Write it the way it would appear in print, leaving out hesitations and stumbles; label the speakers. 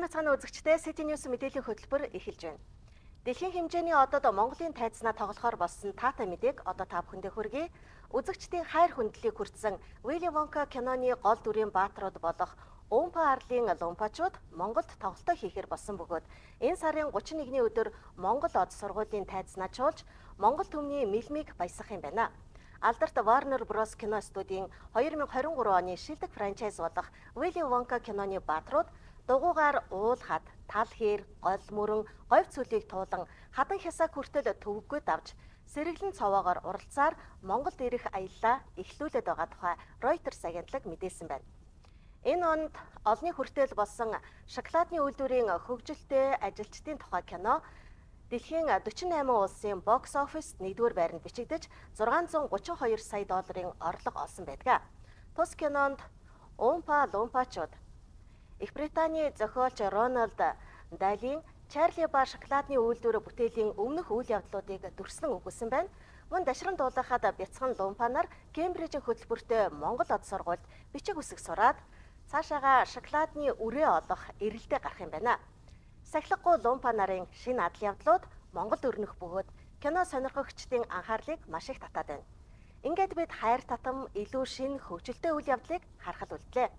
Speaker 1: Сайн мэцгааны үзэгчдээ, City News мэдээллийн хөтөлбөр эхэлж байна. Дэлхийн хэмжээний одод Монголын тайзнаа тоглохоор болсон таатай мэдээг одоо та бүхэндээ хүргэе. Үзэгчдийн хайр хүндлэлийг хүртсэн Willy Wonka киноны гол дүрийн бааtruуд болох Умпа арлын лумпачууд Монголд тоглолтоо хийхээр болсон бөгөөд энэ сарын 31-ний өдөр Монгол од сургуулийн тайзнаа чуулж, Монгол түмний мэлмийг баясгах юм байна. Алдарт Warner Bros кино студийн 2023 оны шилдэг франчайз болох Willy Wonka киноны бааtruуд дугуйгаар уул хад, тал хээр, гол мөрөн, говь цөлийг туулан хадан хясааг хүртэл төвөггүй давж, сэргэлэн цовоогоор уралцаар Монголд ирэх аяллаа эхлүүлээд байгаа тухай Reuters агентлаг мэдээлсэн байна. Энэ онд олонний хүртэл болсон шоколадны үйлдвэрийн хөгжилтэй ажилчдын тухай кино дэлхийн 48 улсын box office 1-р байранд бичигдэж, 632 сая долларын орлого олсон байдаг. Тус кинонд Умпа Лумпачууд Их Британий зохиолч Роналд Далийн Чарли ба шоколадны үйлдвэр бүтээлийн өмнөх үйл явдлуудыг дүрслэн өгүүлсэн байна. Мөн дашран дуулахад бяцхан лумпанаар Кембрижийн хөтөлбөртэй Монгол од сургуульд бичиг үсэг сураад, цаашаага шоколадны үрээ олох эрэлтээ гарах юм байна. Сахилгагүй лумпа нарын шинэ адал явдлууд Монголд өрнөх бөгөөд кино сонирхогчдын анхаарлыг маш их татаад байна. Ингээд бид хайр татам илүү шинэ хөгжилтэй үйл явдлыг харахад үлдлээ.